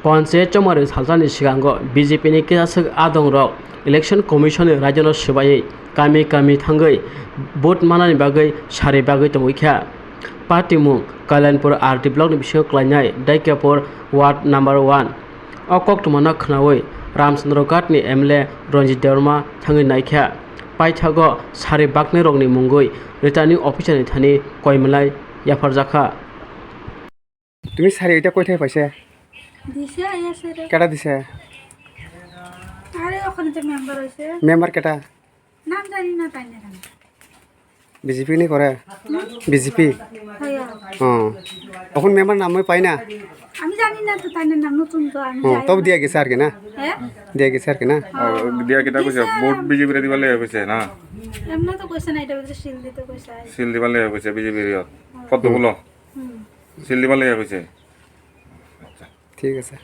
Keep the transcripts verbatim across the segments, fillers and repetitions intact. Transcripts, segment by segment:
Panchayat chongmari salsani sigango B J P ni kisaswk adongrok Election Commission ni raidano swbaiwi kami kami thangwi vote manani bagwi sari bagwi tongwi kha. Party mung Kalyanpur R D block ni bisingo klainai Daikapur ward number one. O koktwmano khwnawi Ramchandra Ghat ni M L A Ranjit Debbarma thangwi naikha. Paithago sari baknai rokni mungwi returning officer ni thani koimlai yapharjakha. তুমি চাৰি এতিয়া কৈ থাকি পাইছে? দিছে, আহি আছে দে। কেটা দিছে? আরে, ওখানে যে মেম্বার হয়েছে। মেম্বার কেটা? নাম জানি না, তাই না জানি। বিজেপি নি করে? হুম? বিজেপি? হয়, হয়। ও। এখন মেম্বার নাম আমি পাই না? আমি জানি না তো, তাই না নাম নতুন তো, আমি ও, যাই তবে না। দিয়া গেছে আর কি না? হ্যাঁ? দিয়া গেছে আর কি না? ও, দিয়া কিতা কইছে? দিছে ভোট আর বিজেপি রে দিবার লাগি কইছে না? এমনি তো কইছে না, এটা বলছে সিল দিতে কইছে। সিল দিবার লাগি কইছে বিজেপি রে। কত হুম। বলো? হুম। সিল দিবার লাগি কইছে। ঠিক আছে।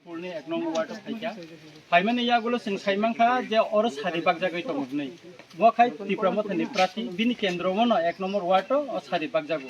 Purni ek number ward o phaikha. Phaimani yagulo chwng saimankha je oro sari bakjagwi tongo hwnwi. Bo khai Tipra Mothani prati bini kendro bono ek number ward o, o sari bakjago.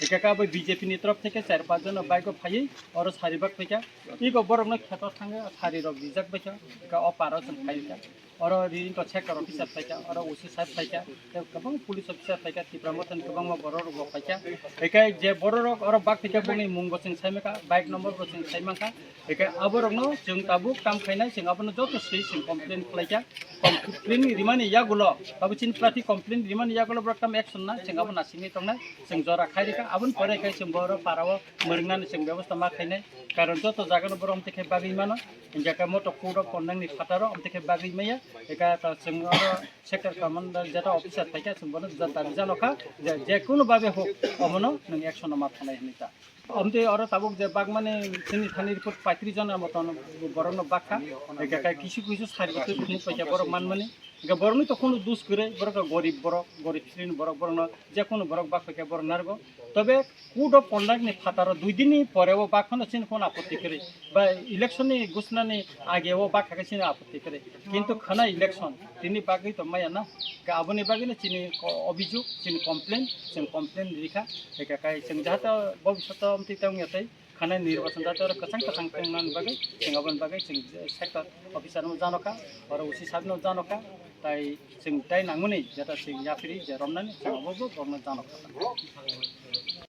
Ekaka abo B J P ni torop theke char panch jon bike o phaiwi oro sari bak phaikha. Ego borokno kheto thangwi sari rok rijak baikha. Eka o paro chwng phaikha. Oro ri wngkha sector officer phaikha, oro O C sir phaikha, tei kwbangma police officer phaikha, Tipra Mothani kwbangma borok rok bo phaikha. Hinkhe je borok rok oro bak phaikha, bongni mung bo chwng saimankha, bike number bo chwng saimankha. Hinkhe aborokno chwng tabuk kam khainai, chwng abono joto swi chwng complain khlaikha. Complain rimani yagulo, tabuk chini prati complain rimani yagulo borok tamo action na, chwng abo nasingwi tongnai, chwng jora khairikha. Aboni pore khe chwng bo oro parao mwrwngnani chwng bebosta ma khainai, karon joto jagano borok amtwi khe bagwi mano. Hingke moto code of conduct ni phataro amtwi khe bagwi maya. Eka ta chwng oro sector commander jeta officer phaikha, chwng bono jeta bijano kha je, je kunu babe hok omono nwng action ma thanai hinwi ta. Amtwi oro tabuk je bagmani chini thani report paitris jona moton borokno bakha. Eka kai kisu kisu sari kisu khunu paikha borok manmani. Eka borokni to kunu dus kwrwi, borok to gorib borok, gorib srini borok, borokno je kunu borok bak paikha borok narwgo. Tobe code of conduct ni phataro dui din ni pore o bak phano chini kono apotti kwrwi, ba election ni gusnani age o bak kha khe chini apotti kwrwi, kintu khana election tini bagwi tong maya na, ka aboni bagwi no chini ko-, obijog, chini complain, chwng complain rikha, eka kai chwng jahate bobishoto amtwi tong ya tei khana nirbachon jahate oro kwchang kwchang tong nani bagwi chwng aboni bagwi chwng sector officer no jano kha, oro O C sir no jano kha, tai chwng tai nangmani jeta chwng yaphiri je romnani chwng abo bo romna jano kha.